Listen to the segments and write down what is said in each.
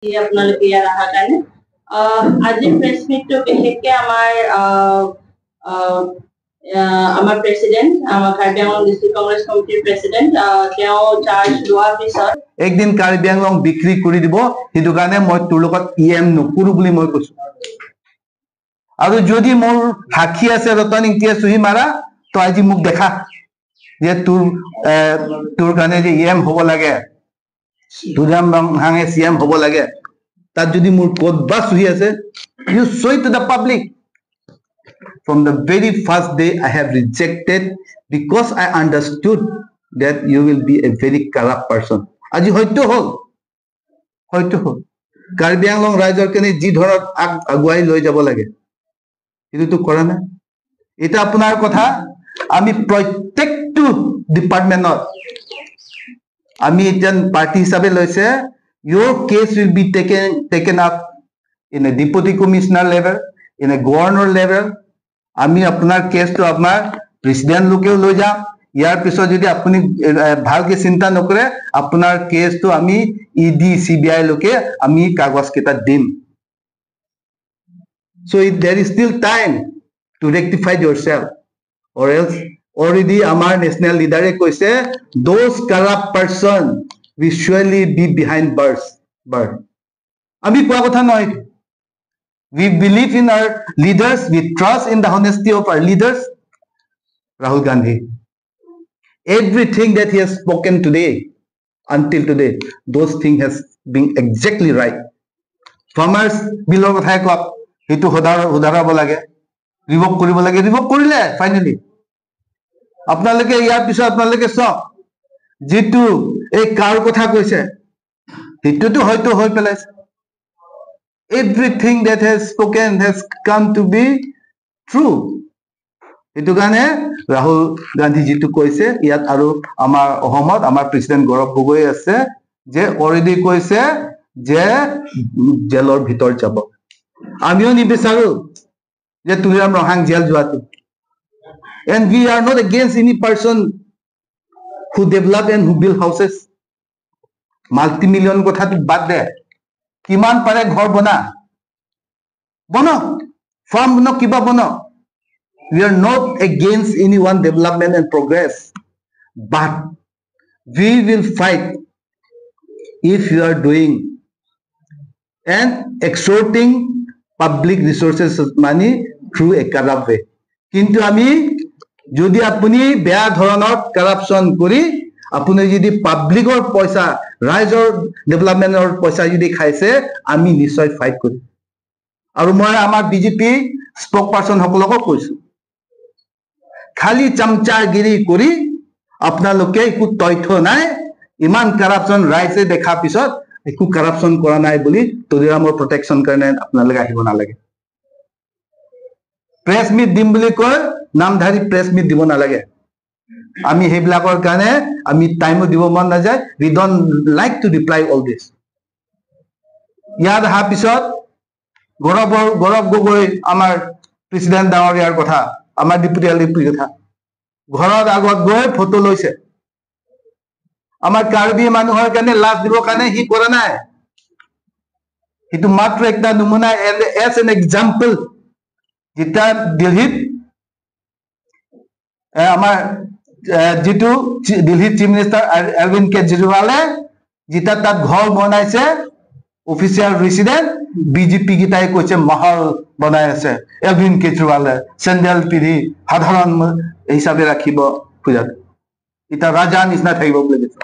আপোনালোকে ইয়াত অহাৰ কাৰণে আজিৰ প্ৰেছ মিটটো বিশেষকে আমাৰ প্ৰেচিডেণ্ট, আমাৰ কাৰ্বি আংলং ডিষ্ট্ৰিক্ট কংগ্ৰেছ কমিটিৰ প্ৰেচিডেণ্ট, তেওঁ চাৰ্জ লোৱাৰ পিছত একদিন কাৰ্বি আংলং বিক্ৰী কৰি দিব। সেইটো কাৰণে মই তোৰ লগত ইএম নকৰো বুলি মই কৈছো। আৰু যদি মোৰ সাক্ষী আছে, ৰতন ইংতিয়ে চহী মাৰা, তই আজি মোক দেখা যে তোৰ কাৰণে যে ইএম হ'ব লাগে, তুলিৰাম ৰংহাঙে চি এম হ'ব লাগে, তাত যদি মোৰ ক'ত বা চহী আছে, you show to the public. From the very first day I have rejected because I understood that you will be a very corrupt person. আজি হয়তো হ'ল, হয়তো হ'ল। কাৰ্বি আংলং ৰাইজৰ কাৰণে যি ধৰণত আগুৱাই লৈ যাব লাগে, সেইটোতো কৰা নাই। এতিয়া আপোনাৰ কথা, আমি প্ৰত্যেকটো ডিপাৰ্টমেণ্টত আমি এতিয়া পাৰ্টি হিচাপে লৈছে, your case will be taken up in a deputy commissioner level, in a governor level. আমি আপোনাৰ কেছটো আপোনাৰ প্ৰেচিডেণ্ট লোকেও লৈ যাম। ইয়াৰ পিছত যদি আপুনি ভালকে চিন্তা নকৰে, আপোনাৰ কেছটো আমি ইডি, চিবিআই লোকে আমি কাগজ কেইটা দিম। So if there is still time to rectify yourself, or else already আমাৰ national leader এ কৈছে, those corrupt person will surely be behind bars. Bar. আমি কোৱা কথা নহয়। We believe in our leaders, we trust in the honesty of our leaders, Rahul Gandhi. Everything that he has spoken today, until today, those things has been exactly right. Farmers বিলৰ কথাই কওক, সেইটো শুধৰাব লাগে, ৰিভক কৰিব লাগে, ৰিভক কৰিলে ফাইনেলি। আপোনালোকে ইয়াৰ পিছত আপোনালোকে চাওক, যিটো এই কাৰ কথা কৈছে, সেইটোতো হয়তো হৈ পেলাইছে। Everything that has spoken has come to be true. সেইটো কাৰণে ৰাহুল গান্ধী যিটো কৈছে ইয়াত, আৰু আমাৰ অসমত আমাৰ প্ৰেচিডেণ্ট গৌৰৱ গগৈ আছে যে অলৰেডি কৈছে যে জেলৰ ভিতৰত যাব। আমিও নিবিচাৰো যে তুলিৰাম ৰংহাং জেল যোৱাটো। And we are not against any person who develop and who build houses. Multi-million কথাটো বাদ দে, কিমান পাৰে ঘৰ বনা, বনক, ফাৰ্ম বনক, কিবা বনক। We are not against any one development and progress, but we will fight if you are doing and extorting public resources money through a corrupt way. কিন্তু আমি যদি আপুনি বেয়া ধৰণৰ কাৰাপশ্যন কৰি আপুনি যদি পাব্লিকৰ পইচা, ৰাইজৰ ডেভেলপমেণ্টৰ পইচা যদি খাইছে, আমি নিশ্চয় ফাইট কৰিম। আৰু মই আমাৰ বিজেপি স্পক পাৰ্চন সকলকো কৈছো, খালি চামচাগিৰি কৰি আপোনালোকে একো তথ্য নাই, ইমান কাৰাপশ্যন ৰাইজে দেখাৰ পিছত একো কাৰাপশ্যন কৰা নাই বুলি তুলিৰামৰ প্ৰটেকশ্যন কাৰণে আপোনালোকে আহিব নালাগে। প্ৰেছ মিট দিম বুলি কৈ নামধাৰী প্ৰেছ মিট দিব নালাগে। আমি সেইবিলাকৰ কাৰণে আমি টাইমো দিব মন নাযায়। We don't like to reply all this. ইয়াত অহাৰ পিছত গৌৰৱ গগৈ আমাৰ প্ৰেচিডেণ্ট ডাঙৰীয়াৰ কথা, আমাৰ ডিপুটি এল কথা, ঘৰত আগত গৈ ফটো লৈছে। আমাৰ কাৰ্বি মানুহৰ কাৰণে লাজ দিবৰ কাৰণে সি কৰা নাই, সেইটো মাত্ৰ একটা নমুনা, এজ এন এক্সাম্পল। যেতিয়া দিল্লীত আমাৰ যিটো দিল্লীৰ চিফ মিনিষ্টাৰ অৰবিন্দ কেজৰিৱালে যেতিয়া তাত ঘৰ বনাইছে, অফিচিয়েল ৰেচিডেণ্ট, বিজেপি কেইটাই কৈছে মহল বনাই আছে অৰবিন্দ কেজৰিৱালে, চেণ্ডেল পিন্ধি সাধাৰণ হিচাপে ৰাখিব খোজা, এতিয়া ৰাজা নিচিনা থাকিব বুলি কৈছে।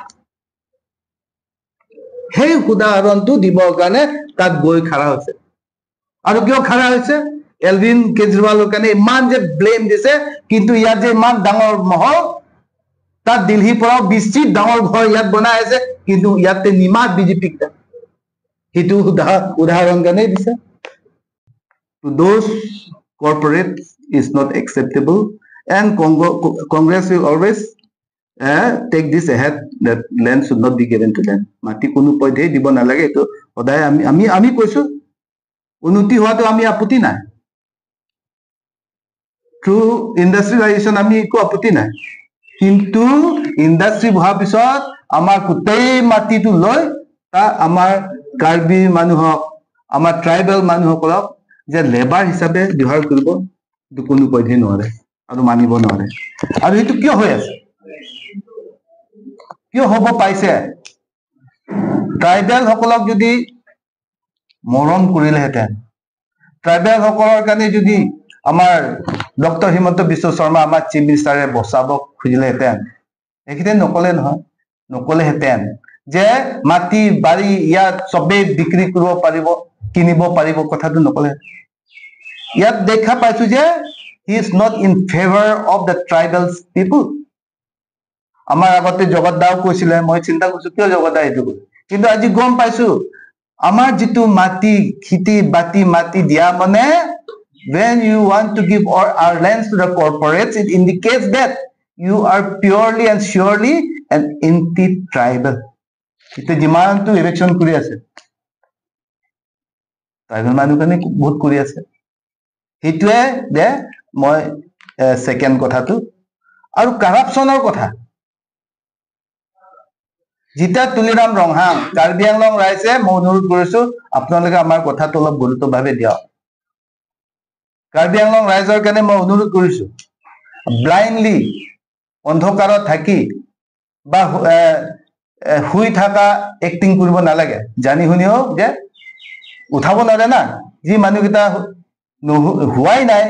সেই উদাহৰণটো দিবৰ কাৰণে তাত গৈ খাৰা হৈছে। আৰু কিয় খাৰা হৈছে? অৰবিন্দ কেজৰিৱালৰ কাৰণে ইমান যে ব্লেম দিছে, কিন্তু ইয়াত যে ইমান ডাঙৰ মহল, তাত দিল্লীৰ পৰাও বেছি ডাঙৰ ঘৰ ইয়াত বনাই আছে, কিন্তু ইয়াতে নিমাত বিজেপি। সেইটো উদাহৰণ কাৰণেই দিছে। To those corporate is not acceptable and Congress will always take this ahead that land should not be given to them. মাটি কোনো পধ্যেই দিব নালাগে, এইটো সদায় আমি কৈছো। উন্নতি হোৱাটো আমি আপত্তি নাই, থ্ৰু ইণ্ডাষ্ট্ৰিয়েলাইজেশ্যন আমি একো আপত্তি নাই, কিন্তু ইণ্ডাষ্ট্ৰি বহাৰ পিছত আমাৰ গোটেই মাটিটো লৈ তাৰ আমাৰ কাৰ্বি মানুহক, আমাৰ ট্ৰাইবেল মানুহসকলক যে লেবাৰ হিচাপে ব্যৱহাৰ কৰিব, এইটো কোনো পধ্যেই নোৱাৰে আৰু মানিব নোৱাৰে। আৰু সেইটো কিয় হৈ আছে, কিয় হ'ব পাইছে? ট্ৰাইবেল সকলক যদি মৰম কৰিলেহেঁতেন, ট্ৰাইবেল সকলৰ কাৰণে যদি আমাৰ ডক্টৰ হিমন্ত বিশ্ব শৰ্মা, আমাৰ চিফ মিনিষ্টাৰে বচাব খুজিলেহেঁতেন, সেইখিনি নকলে নহয়, নকলেহেঁতেন যে মাটি বাৰী ইয়াত চবেই বিক্ৰী কৰিব পাৰিব, কিনিব পাৰিব, কথাটো নকলে। ইয়াত দেখা পাইছো যে he is not in favour of the tribal people. আমাৰ আগতে জগত দাও কৈছিলে, মই চিন্তা কৰিছো কিয় জগত দা এইটো কৈছে, কিন্তু আজি গম পাইছো আমাৰ যিটো মাটি, খেতি বাতি মাটি দিয়া মানে when you want to give our lands to the corporates, it indicates that you are purely and surely an anti-tribal. এতিয়া যিমানটো ইলেকশ্যন কৰি আছে, ট্ৰাইবেল মানুহ কাৰণে বহুত কৰি আছে। সেইটোৱে যে মই ছেকেণ্ড কথাটো। আৰু কাৰাপশ্যনৰ কথা, যেতিয়া তুলিৰাম ৰংহাং, কাৰ্বি আংলং ৰাইজে মই অনুৰোধ কৰিছো, আপোনালোকে আমাৰ কথাটো অলপ গুৰুত্বভাৱে দিয়ক। কাৰ্বি আংলং ৰাইজৰ কাৰণে মই অনুৰোধ কৰিছো, ব্লাইণ্ডলি অন্ধকাৰত থাকি বা শুই থকা এক্টিং কৰিব নালাগে। জানি শুনিও যে উঠাব নোৱাৰে না, যি মানুহকেইটা হোৱাই নাই,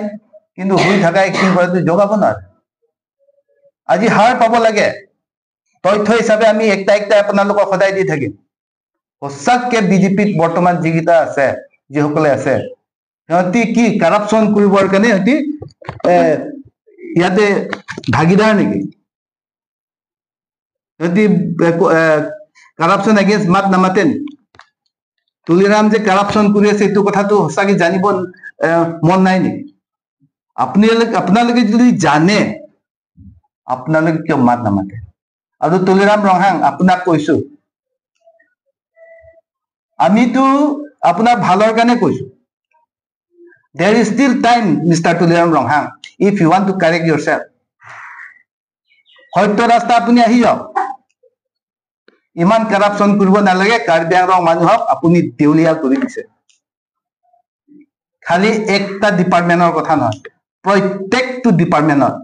কিন্তু শুই থকা এক্টিং কৰাটো জগাব নোৱাৰে। আজি সাৰ পাব লাগে। তথ্য হিচাপে আমি একটা একটা আপোনালোকক সদায় দি থাকিম। সঁচাকে বিজেপিত বৰ্তমান যিকেইটা আছে, যিসকলে আছে, সিহঁতি কি কাৰাপশ্যন কৰিবৰ কাৰণে সিহঁতি ইয়াতে ভাগিদাৰ নেকি? সিহঁতি কাৰাপশ্যন এগেইনষ্ট মাত নামাতে নেকি? তুলিৰাম যে কাৰাপশ্যন কৰি আছে, এইটো কথাটো সঁচাকে জানিব মন নাই নেকি? আপোনালোকে যদি জানে, আপোনালোকে কিয় মাত নামাতে? আৰু তুলিৰাম ৰংহাং, আপোনাক কৈছো, আমিতো আপোনাৰ ভালৰ কাৰণে কৈছো। There is still time, Mr. Tuliram Ronghang, if you want to correct yourself. সত্য ৰাস্তা আপুনি আহি যাওক। ইমান কাৰাপশ্যন কৰিব নালাগে। কাৰ্বি আংলং মানুহক আপুনি দেউলীয়া কৰি দিছে। খালি একটা ডিপাৰ্টমেণ্টৰ কথা নহয়, প্ৰত্যেকটো ডিপাৰ্টমেণ্টত।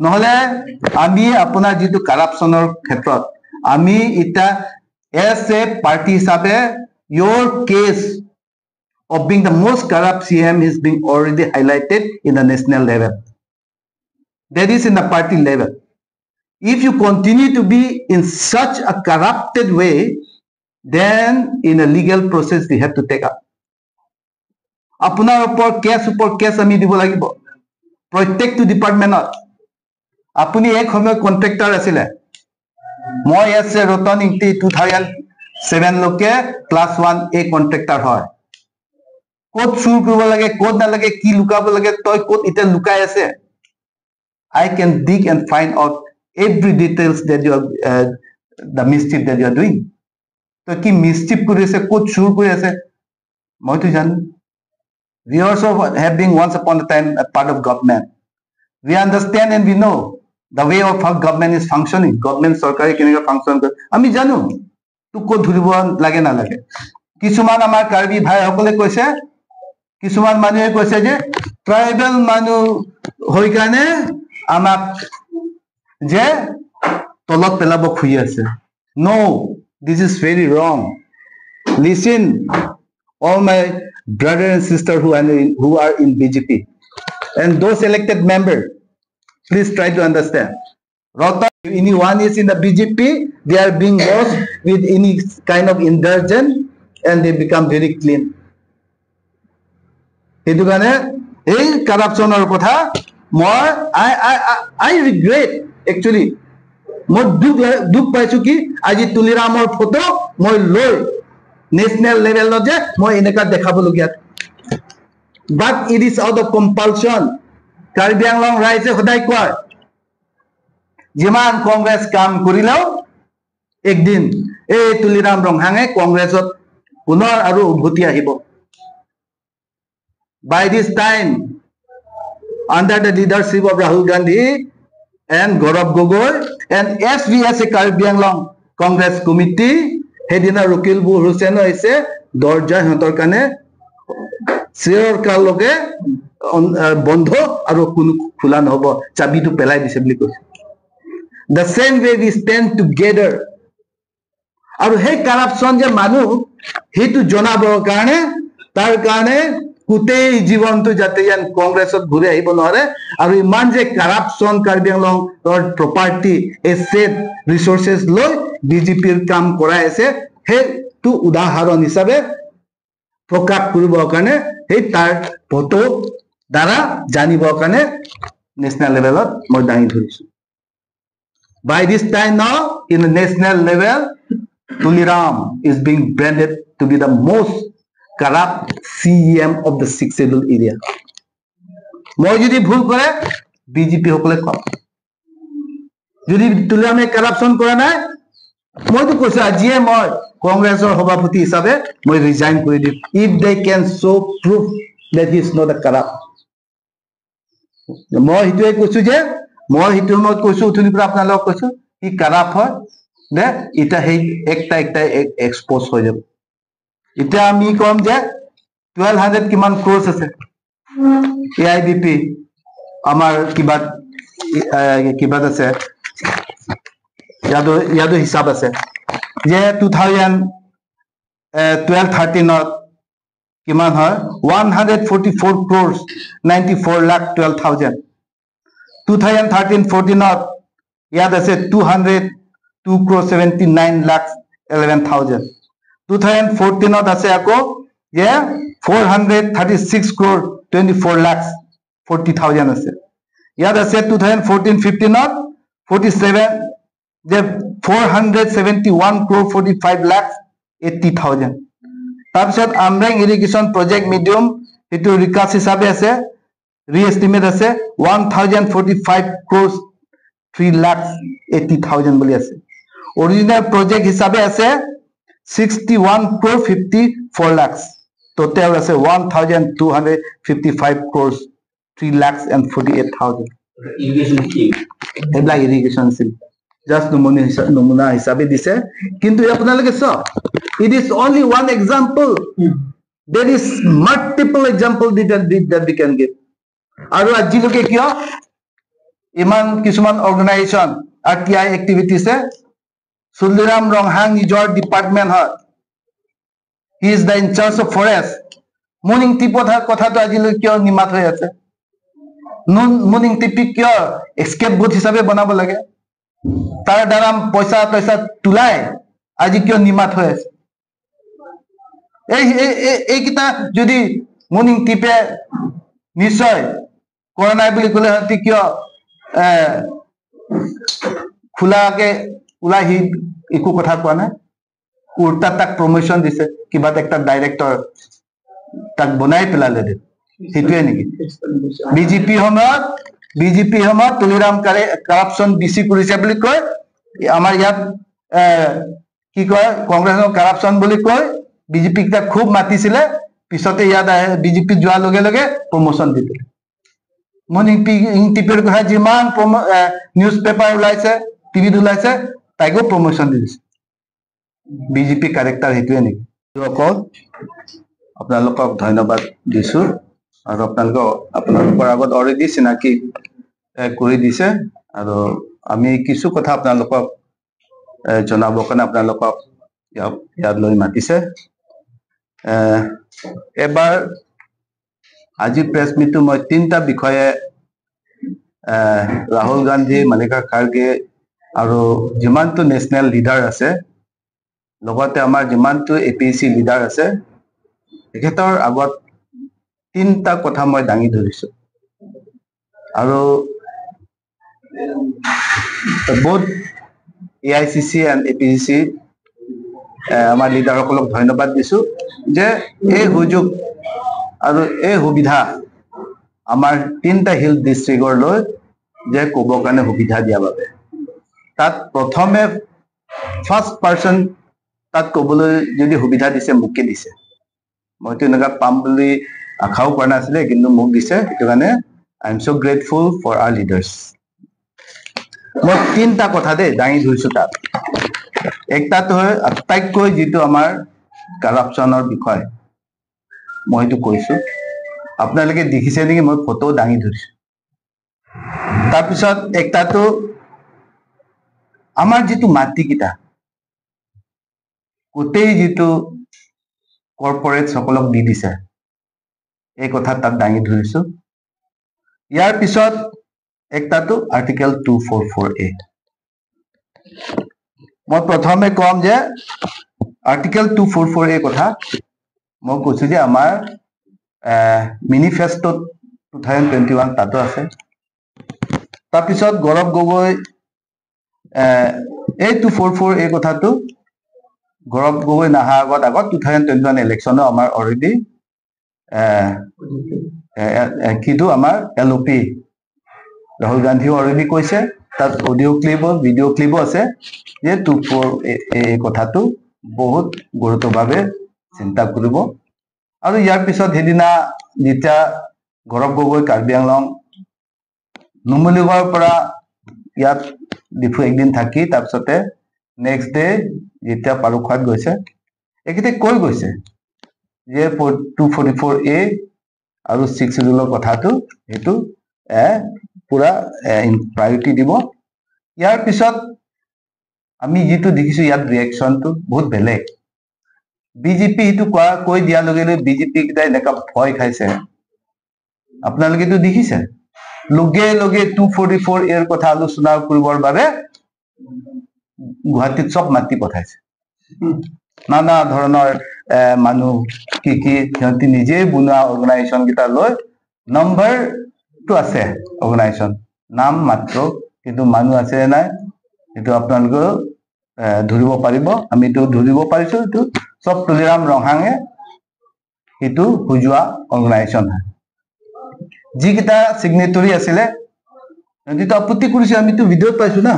নহলে আমি আপোনাৰ যিটো কাৰাপশ্যনৰ ক্ষেত্ৰত আমি এতিয়া এজ এ পাৰ্টি হিচাপে your case of being the most corrupt CM is being already highlighted in the national level. That is in the party level. If you continue to be in such a corrupted way, then in a legal process we have to take up. আপোনাৰ ওপৰত cash ওপৰত cash আমি দিব লাগিব প্ৰত্যেকটো ডিপাৰ্টমেণ্টত। আপুনি এক সময়ত কণ্ট্ৰেক্টৰ আছিলে। মই এছ এ ৰতন ইংতি 2007লৈকে ক্লাছ ওৱান এ কণ্ট্ৰেক্টৰ হয়। ক'ত চুৰ কৰিব লাগে, ক'ত নালাগে, কি লুকাব লাগে, তই ক'ত এতিয়া লুকাই আছে, I can dig and find out every details that you are the mischief that you are doing. তই কি মিছচিফ কৰি আছে, ক'ত চুৰ কৰি আছে, মইতো জানো। We also have been once upon a time a part of government. We understand and we know the way of how government is functioning. Government চৰকাৰে কেনেকৈ ফাংচন কৰে আমি জানো। তোক ক'ত ধৰিব লাগে নালাগে। কিছুমান আমাৰ কাৰ্বি ভাইসকলে কৈছে, কিছুমান মানুহে কৈছে যে ট্ৰাইবেল মানুহ হৈ কাৰণে আমাক যে তলত পেলাব খুজি আছে। No, this is very wrong. Listen, all my brother and sister who are in BJP and those elected member, please try to understand. Ratan, if anyone is in the BJP, they are being washed with any kind of indulgence and they become very clean. সেইটো কাৰণে এই কাৰাপশ্যনৰ কথা মই I regret actually. মই দুখ পাইছো কি আজি তুলিৰামৰ ফটো মই লৈ নেশ্যনেল লেভেলত যে মই এনেকুৱা দেখাবলগীয়া, but it is out of compulsion. Karbi Anglong ৰাইজে সদায় কয়, যিমান কংগ্ৰেছ কাম কৰিলেও একদিন এই তুলিৰাম ৰংহাঙে কংগ্ৰেছত পুনৰ আৰু উভতি আহিব। By this time, under the leadership of Rahul Gandhi and Gaurav Gogoi and as we as a Karbi Anglong Congress Committee, সেইদিনা ৰকিবুল হুছেইন হৈছে দৰ্জা সিহঁতৰ কাৰণে চিৰকাললৈকে বন্ধ আৰু কোনো খোলা নহব, চাবিটো পেলাই দিছে বুলি কৈছে। The same way we stand together. আৰু সেই কাৰাপশ্যন যে মানুহ সেইটো জনাবৰ কাৰণে, তাৰ কাৰণে গোটেই জীৱনটো যাতে যেন কংগ্ৰেছত ঘূৰি আহিব নোৱাৰে। আৰু ইমান যে কাৰাপশ্যন কাৰ্বি আংলঙৰ প্ৰপাৰ্টি, এছেট, ৰিচৰ্চেছ লৈ বিজেপিৰ কাম কৰাই আছে, সেইটো উদাহৰণ হিচাপে প্ৰকাশ কৰিবৰ কাৰণে, সেই তাৰ ফটো দ্বাৰা জানিবৰ কাৰণে নেশ্যনেল লেভেলত মই দাঙি ধৰিছো। By this time now, in the national level, Tuliram is being branded to be the most corrupt CEM of the Sixth Schedule area. মই যদি ভুল কৰে বিজেপি সকলে কম, যদি তুলিৰামে কাৰাপশ্যন কৰা নাই, মইতো কৈছো আজিয়ে মই কংগ্ৰেছৰ সভাপতি হিচাপে মই ৰিজাইন কৰি দিম, if they can show proof that he is not a corrupt. মই সেইটোৱে কৈছো যে মই সেইটো সময়ত কৈছো, উঠনিৰ পৰা আপোনালোকক কৈছো সি কাৰাপ হয় দে, এতিয়া সেই একটা একটা এক্সপ'জ হৈ যাব। এতিয়া আমি কম যে 1200 কিমান ক্ৰ'ৰ্ছ আছে এ I B P আমাৰ কিবাত কিবাত আছে, ইয়াতো হিচাপ আছে যে 2012-13ত কিমান হয়, 144 crores 94 lakh 12,000। 2013-14ত ইয়াত আছে 202 crore 79 lakh 11,000। 2014ত আছে আকৌ যে 436 crore 24 lakh 40,000 আছে। ইয়াত আছে 2014-15ত 47 যে 471 crore 45 lakh 80,000। তাৰপিছত আমৰেং ইৰিগেশ্যন প্ৰজেক্ট মিডিয়াম সেইটো ৰিকাছ হিচাপে আছে, ৰিএষ্টিমেট আছে 1045 crore 3 lakh 80,000 বুলি আছে। অৰিজিনেল প্ৰজেক্ট হিচাপে আছে 61 crore 54 lakhs, total আছে 1255 crores 3 lakhs and 48,000। Irrigation scheme. সেইবিলাক ইৰিগেশ্যন আছিল, জাষ্ট নমুনা হিচাপে দিছে। কিন্তু আপোনালোকে চাওক, it is only one example, there is multiple example that we can give. আৰু আজিলৈকে কিয় ইমান কিছুমান অৰ্গেনাইজেশ্যন আৰ টি I এক্টিভিটিছে, চুলিৰাম ৰংহাং নিজৰ ডিপাৰ্টমেণ্ট হয়, he is the in-charge of forest, মুনিং টিপৰ কথাটো আজিলৈ কিয় নিমাত হৈ আছে? মুনিং টিপিক কিয় স্কেপ গোট হিচাপে বনাব লাগে? তাৰ দ্বাৰা পইচা টইচা তোলাই আজি কিয় নিমাত হৈ আছে? এইকেইটা যদি মুনিং টিপে নিশ্চয় কৰা নাই বুলি ক'লে সিহঁতি কিয় খোলাকে ওলাই সি একো কথা কোৱা নাই? উল্টা তাক প্ৰমোশ্যন দিছে, কিবা এটা ডাইৰেক্টৰ তাক বনাই পেলালে দে, সেইটোৱে নেকি? বিজেপি সময়ত তুলিৰাম কাৰে কাৰাপশ্যন বেছি কৰিছে বুলি কয়, আমাৰ ইয়াত কি কয় কংগ্ৰেছৰ কাৰাপশ্যন বুলি কয়, বিজেপিক তাক খুব মাতিছিলে, পিছতে ইয়াত আহে বিজেপি যোৱাৰ লগে লগে প্ৰমোশ্যন দি দিলে। মুনিং টিপিৰ কথা যিমান নিউজ পেপাৰ ওলাইছে, টিভিত ওলাইছে, তাইকো প্ৰমোশ্যন দি দিছে। বিজেপি কাৰেক্টাৰ সেইটোৱে নেকি? অকল আপোনালোকক ধন্যবাদ দিছো আৰু আপোনালোকৰ আগত অলৰেডি চিনাকি কৰি দিছে আৰু আমি কিছু কথা আপোনালোকক জনাবৰ কাৰণে আপোনালোকক ইয়াত লৈ মাতিছে। এবাৰ আজি প্ৰেছ মিটটো মই তিনিটা বিষয়ে ৰাহুল গান্ধী, মল্লিকা খাৰ্গে আৰু যিমানটো নেশ্যনেল লিডাৰ আছে, লগতে আমাৰ যিমানটো এ পি চি লিডাৰ আছে, তেখেতৰ আগত তিনিটা কথা মই দাঙি ধৰিছো। আৰু both AICC and APCC আমাৰ লিডাৰসকলক ধন্যবাদ দিছো যে এই সুযোগ আৰু এই সুবিধা আমাৰ তিনিটা হিল ডিষ্ট্ৰিক্টৰ লৈ যে ক'বৰ কাৰণে সুবিধা দিয়াৰ বাবে। তাত প্ৰথমে ফাৰ্ষ্ট পাৰ্চন তাত ক'বলৈ যদি সুবিধা দিছে, মোকে দিছে। মইতো এনেকুৱা পাম বুলি আশাও কৰা নাছিলে, কিন্তু মোক দিছে, সেইটো কাৰণে I am so grateful for our leaders. মই তিনিটা কথা দেই দাঙি ধৰিছো তাত। একটাটো হয় আটাইতকৈ যিটো আমাৰ কাৰাপশ্যনৰ বিষয়, মই সেইটো কৈছো, আপোনালোকে দেখিছে নেকি, মই ফটো দাঙি ধৰিছো। তাৰপিছত একটাটো আমাৰ যিটো মাটিকেইটা গোটেই যিটো কৰ্পৰেট সকলক দি দিছে, এই কথা তাত দাঙি ধৰিছো। ইয়াৰ পিছত একটাটো আৰ্টিকেল 244A। মই প্ৰথমে কম যে আৰ্টিকেল 244A কথা মই কৈছো যে আমাৰ মেনিফেষ্টত 2021 তাতো আছে। তাৰপিছত গৌৰৱ গগৈ এই 244A কথাটো গৌৰৱ গগৈ নাহা আগত 2021 ইলেকশ্যনো আমাৰ অলৰেডি কিন্তু আমাৰ এল অ' পি ৰাহুল গান্ধীও অলৰেডি কৈছে, তাত অডিঅ' ক্লিপো ভিডিঅ' ক্লিপো আছে যে 24A কথাটো বহুত গুৰুত্বভাৱে চিন্তা কৰিব। আৰু ইয়াৰ পিছত সেইদিনা যেতিয়া গৌৰৱ গগৈ কাৰ্বি আংলং নুমলীগড়ৰ পৰা ইয়াত ডিফু একদিন থাকি তাৰপিছতে নেক্সট ডে যেতিয়া পাৰুখাত গৈছে, এখেতে কৈ গৈছে যে 244A আৰু 6 চিডিউলৰ কথাটো সেইটো পুৰা প্ৰায়ৰিটি দিব। ইয়াৰ পিছত আমি যিটো দেখিছো ইয়াত ৰিয়েকশ্যনটো বহুত বেলেগ। বিজেপি সেইটো কৈ দিয়াৰ লগে লগে বিজেপি কেইটাই এনেকুৱা ভয় খাইছে, আপোনালোকেতো দেখিছে, লগে লগে 244A ৰ কথা আলোচনা কৰিবৰ বাবে গুৱাহাটীত চব মাতি পঠাইছে নানা ধৰণৰ মানুহ, কি কি সিহঁতি নিজেই বনোৱা অৰ্গেনাইজেশ্যন কেইটা লৈ, নম্বৰটো আছে অৰ্গেনাইজেশ্যন নাম মাত্ৰ, কিন্তু মানুহ আছে নাই সেইটো আপোনালোকেও ধৰিব পাৰিব। আমিতো ধৰিব পাৰিছো, এইটো চব তুলিৰাম ৰংহাঙে সেইটো সজোৱা অৰ্গেনাইজেশ্যন হয়। যিকেইটা চিগনেটৰী আছিলে সিহঁতিতো আপত্তি কৰিছে, আমিতো ভিডিঅ'ত পাইছো না,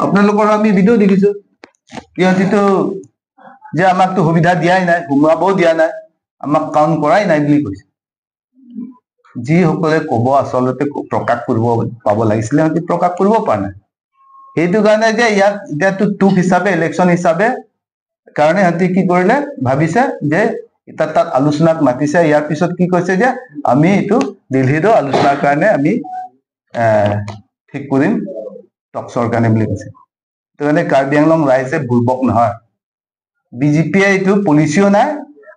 আপোনালোকৰ আমি ভিডিঅ' দেখিছো। সিহঁতিতো যে আমাকতো সুবিধা দিয়াই নাই, সোমোৱাবও দিয়া নাই, আমাক কাউণ্ট কৰাই নাই বুলি কৈছে। যিসকলে ক'ব আচলতে প্ৰকাশ কৰিব পাব লাগিছিলে, সিহঁতি প্ৰকাশ কৰিব পৰা নাই। সেইটো কাৰণে যে ইয়াত এতিয়াতো টোপ হিচাপে ইলেকশ্যন হিচাপে কাৰণে সিহঁতি কি কৰিলে, ভাবিছে যে তাত তাত আলোচনাত মাতিছে। ইয়াৰ পিছত কি কৈছে যে আমি এইটো দিল্লীতো আলোচনাৰ কাৰণে আমি ঠিক কৰিম টক্সৰ কাৰণে বুলি কৈছে। সেইটো কাৰণে কাৰ্বি আংলং ৰাইজে বুৰ্বক নহয়, বিজেপিয়ে এইটো পলিচিও নাই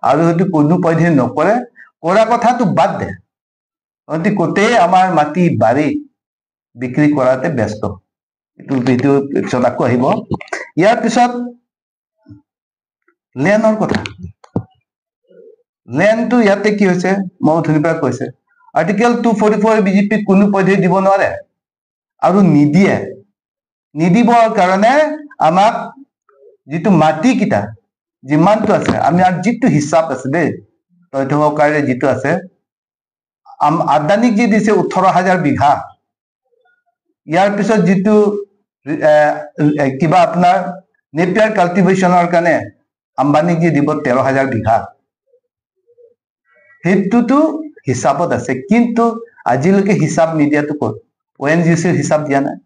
আৰু সেইটো কোনো পধ্যে নকৰে। কৰা কথাটো বাদ দে, সিহঁতি গোটেই আমাৰ মাটি বাৰী বিক্ৰী কৰাতে ব্যস্ত। এইটো পিছত আকৌ আহিব। ইয়াৰ পিছত লেণ্ডৰ কথা, লেণ্ডটো ইয়াতে কি হৈছে মই অথনিৰ পৰা কৈছে, আৰ্টিকেল 244 বিজেপিক কোনো পধ্যে দিব নোৱাৰে আৰু নিদিয়ে। নিদিবৰ কাৰণে আমাক যিটো মাটিকেইটা যিমানটো আছে, আমি আৰু যিটো হিচাপ আছে দেই, তথ্য সহকাৰে যিটো আছে, আদানীক যি দিছে 18,000 বিঘা, ইয়াৰ পিছত যিটো কিবা আপোনাৰ নেপিয়াৰ কাল্টিভেশ্যনৰ কাৰণে আম্বানীক যি দিব 13,000 বিঘা, সেইটোতো হিচাপত আছে। কিন্তু আজিলৈকে হিচাপ নিদিয়াটো ক'ত, অ' এন জি চিৰ হিচাপ দিয়া নাই।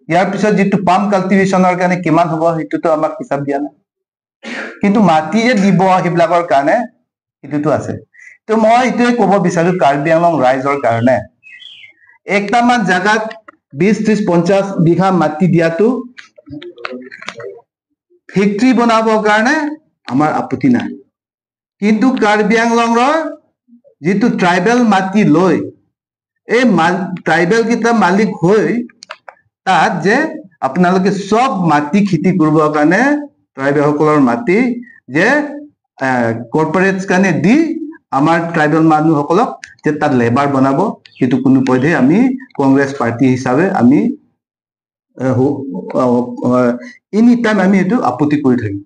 ইয়াৰ পিছত যিটো পাম কাল্টিভেশ্যনৰ কাৰণে কিমান হ'ব সেইটোতো আমাক হিচাপ দিয়া নাই, কিন্তু মাটি যে দিব সেইবিলাকৰ কাৰণে সেইটোতো আছে। তো মই এইটোৱে ক'ব বিচাৰো কাৰ্বি আংলং ৰাইজৰ কাৰণে, একটামান জাগাত 20, 30, 50 বিঘা মাটি দিয়াটো ফেক্টৰী বনাবৰ কাৰণে আমাৰ আপত্তি নাই, কিন্তু কাৰ্বি আংলঙৰ যিটো ট্ৰাইবেল মাটি লৈ এই ট্ৰাইবেল কেইটা মালিক হৈ তাত যে আপোনালোকে চব মাটি খেতি কৰিবৰ কাৰণে ট্ৰাইবেলসকলৰ মাটি যে কৰ্পৰেটছ কাৰণে দি আমাৰ ট্ৰাইবেল মানুহসকলক যে তাত লেবাৰ বনাব, সেইটো কোনো পধ্যে আমি কংগ্ৰেছ পাৰ্টি হিচাপে আমি এনি টাইম আমি এইটো আপত্তি কৰি থাকিম।